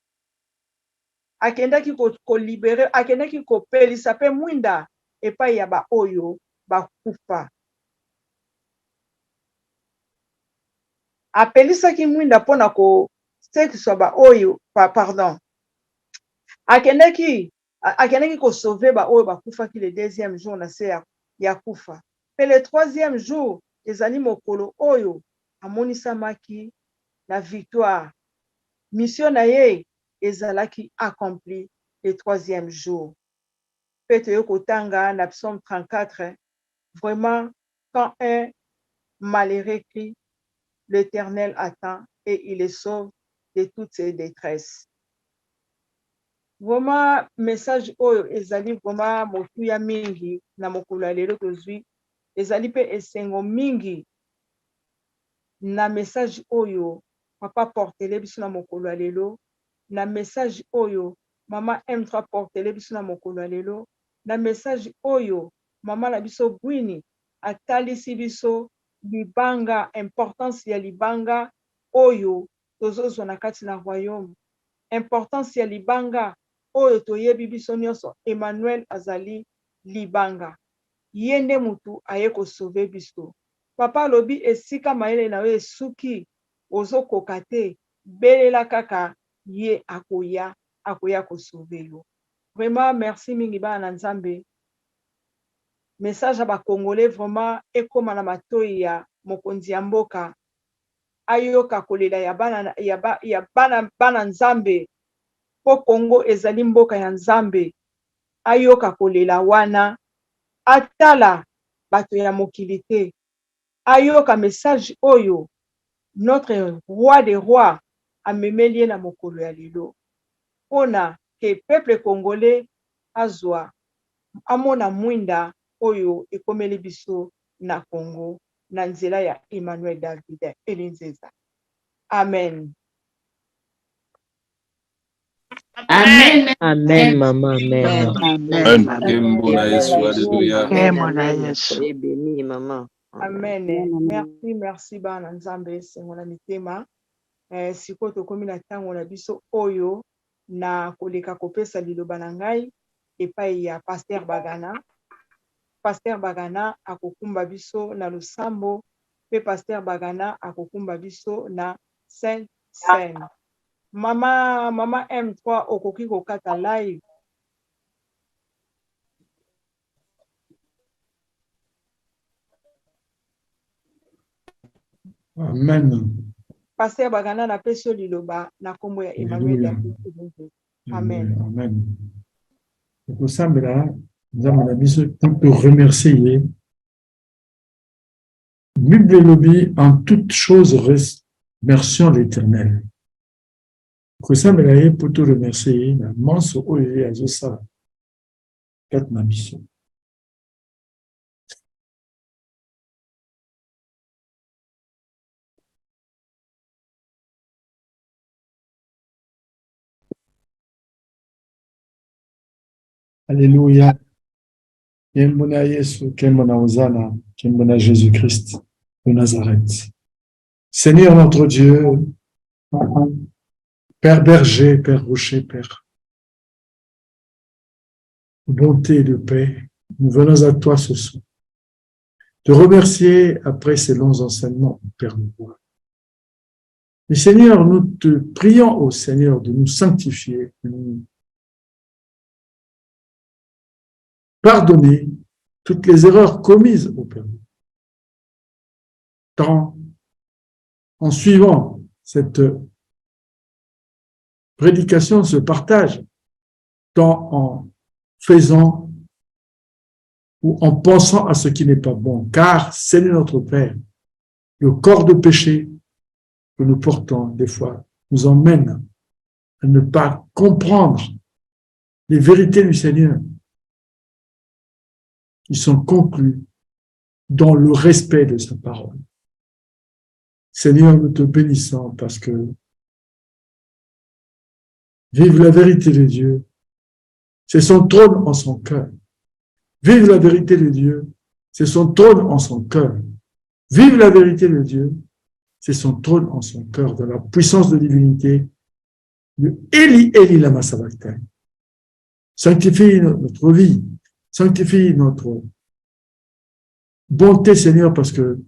akendaki ko ko liberer akendaki kopelisa pe mwinda epai ya ba oyo bakufa. Apelisaki mwinda mpo na kosekiswa ba oyo pardon akendaki akendaki ko sauver ba oyo bakufaki le deuxième jour na se ya, ya kufa pe le troisième jour ezali mokolo oyo amonisamaki na victoire mission na ye ezalaki accompli le troisième jour pe toye kotanga na psaume 34 vraiment quand un malheureux crie l'Eternel attend et il le sauve de toutes ses detresses. Vraiment message oyo ezali vraiment motuya mingi na mokolo ya lelo tozui ezali pe esengo mingi na message oyo papa portele biso na mokolo ya lelo na message oyo. mama M3 portele biso na mokolo ya lelo, na message oyo mama na biso Gwini atalisi biso libanga, importance ya libanga oyo tozozwa na kati na royaume, importance ya libanga oyo toyebi biso nyonso, Emmanuel azali libanga, ye nde mutu aye ko sauver biso. Papa alobi esika mayele na yo esuki ozokoka te, belela kaka ye akoya, akoya ko sauver yo. Vraiment merci mingi bana na Nzambe. Message ya ba congolais vraiment ekoma na matoyi ya mokonzi ya mboka, ayoka kolela ya bana ya ba ya bana bana Nzambe po Congo ezali mboka ya Nzambe, ayoka kolela wana, atala bato ya mokili te, ayoka message oyo notre roi des rois amemeli ye na mokolo ya lelo pona que peuple congolais azua amona mwinda oyo ekomeli biso na Congo na nzela ya Emmanuel David Elinzeza. Amen. Amen. Amen, mama. Amen. Amen. Nkembo na Yesu. Alléluia. Nkembo na Yesu. Soyez béni, maman. Amen. Merci, merci bana Nzambe, esengo na mitema. Eh, sikoyo tokomi na ntango na biso oyo na koleka kopesa liloba na ngai epai ya Pasteur Bagana. Pasteur Bagana akokumba biso na losambo pe Pasteur Bagana akokumba biso na Sainte Seine. Mama, mama M3 okoki kokata live. Amen. Pasteur Bagana napesi yo liloba na kombo ya Emmanuel David Elonge. Amen. Amen. Tokosambela Nzambe na biso pour te remercier ye. Bible elobi en toute chose remercions l'Éternel. Kosambela ye pour te remercier ye na manso oyo ye azosala kati na biso. Alléluia. Kembo na Yesu, kembo na Hosanna, kembo na Jésus-Christ de Nazareth. Seigneur notre Dieu, Père berger, Père rocher, Père bonté et de paix, nous venons à toi ce soir. Te remercier après ces longs enseignements, Père roi. Mais Seigneur, nous te prions au Seigneur de nous sanctifier, de nous pardonner toutes les erreurs commises au Père. Tant en suivant cette prédication, ce partage, tant en faisant ou en pensant à ce qui n'est pas bon, car Seigneur notre Père, le corps de péché que nous portons des fois nous emmène à ne pas comprendre les vérités du Seigneur qui sont conclues dans le respect de sa parole. Seigneur, nous te bénissons parce que vive la vérité de Dieu, c'est son trône en son cœur. Vive la vérité de Dieu, c'est son trône en son cœur. Vive la vérité de Dieu, c'est son trône en son cœur, dans la puissance de divinité de Eli Eli Lama Sabachthani. Sanctifie notre vie, sanctifie notre bonté, Seigneur, parce que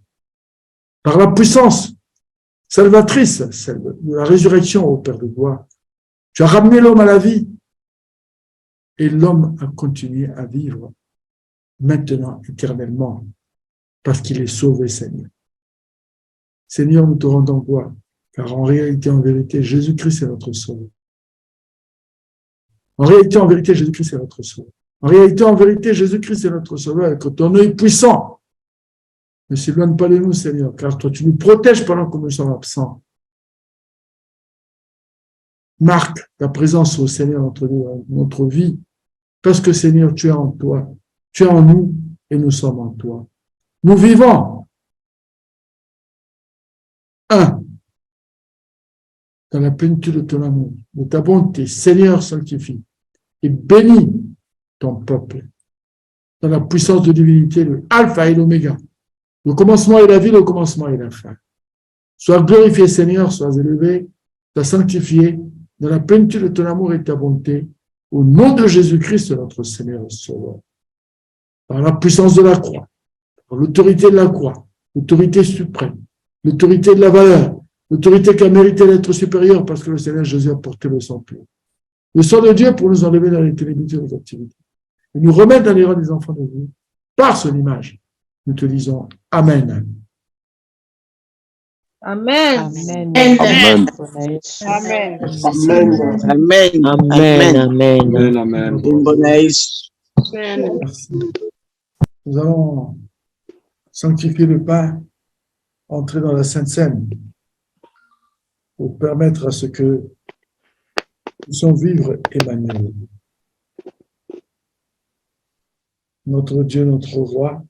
par la puissance salvatrice, celle de la résurrection au Père de gloire, tu as ramené l'homme à la vie et l'homme a continué à vivre maintenant, éternellement, parce qu'il est sauvé, Seigneur. Seigneur, nous te rendons gloire, car en réalité, en vérité, Jésus-Christ est notre sauveur. En réalité, en vérité, Jésus-Christ est notre sauveur. En réalité, en vérité, Jésus-Christ est notre sauveur. Et que ton œil puissant ne s'éloigne pas de nous, Seigneur, car toi, tu nous protèges pendant que nous sommes absents. Marque ta présence au Seigneur entre nous, notre vie, parce que Seigneur, tu es en toi, tu es en nous et nous sommes en toi. Nous vivons. Un. Dans la plénitude de ton amour, de ta bonté, Seigneur, sanctifie et bénis ton peuple. Dans la puissance de divinité, le Alpha et l'Oméga, le commencement et la vie, le commencement et la fin. Sois glorifié, Seigneur, sois élevé, sois sanctifié dans la plénitude de ton amour et de ta bonté, au nom de Jésus-Christ, notre Seigneur et Sauveur. Par la puissance de la croix, par l'autorité de la croix, l'autorité suprême, l'autorité de la valeur, l'autorité qui a mérité d'être supérieure parce que le Seigneur Jésus a porté le sang pur. Le sang de Dieu pour nous enlever dans les ténèbres de la captivité et nous remettre dans les rangs des enfants de Dieu par son image. Nous te disons Amen. Amen. Amen. Amen. Amen. Amen. Amen. Amen. Amen. Amen. Merci. Nous allons sanctifier le pain, entrer dans la Sainte Seine pour permettre à ce que nous puissions vivre Emmanuel. Notre Dieu, notre Roi,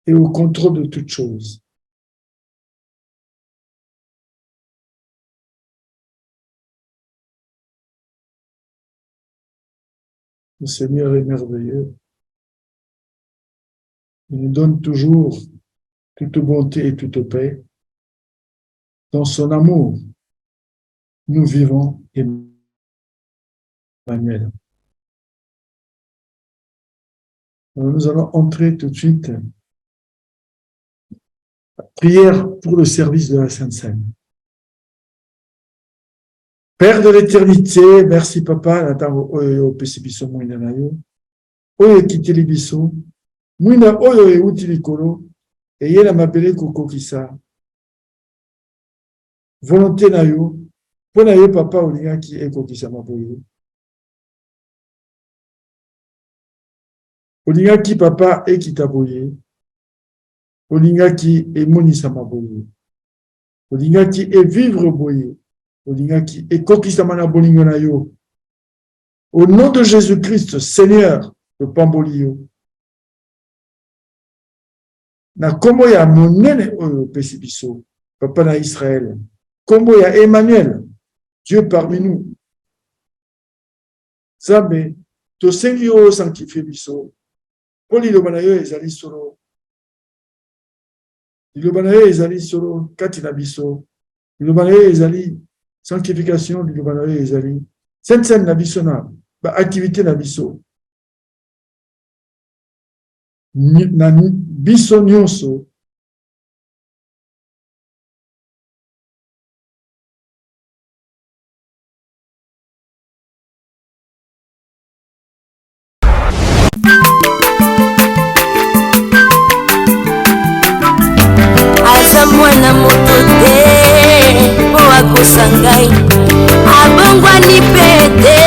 est au contrôle de toutes choses. Le Seigneur est merveilleux. Il nous donne toujours toute bonté et toute paix. Dans son amour, nous vivons Emmanuel. Alors, nous allons entrer tout de suite. Prière pour le service de la Sainte Seine. Père de l'éternité, merci papa, na ntango oyo opesi biso mwinda na yo, oyo ekiteli biso, mwinda oyo euti likolo, eye na mabele kokokisa volonté na yo, mpo na yo papa olingaki ekokisama boye. Olingaki papa ekita boye, olingaki emonisama boye. Olingaki evivre boye, olingaki ekokisama na bolingo na yo. Au nom de Jésus-Christ, Seigneur, topamboli yo. Na kombo ya monene oyo opesi biso, Papa na Israël, kombo ya Emmanuel, Dieu parmi nous. Nzambe, tosengi yo osanctifie biso, mpo liloba na yo ezali solo. Liloba na ye ezali solo kati na biso. Liloba na ye ezali sanctification. Liloba na ye ezali sainte cène na biso na ba activité na biso. Na biso nyonso Aza mwana moto te mpo akosa ngai, abongwani mpe te.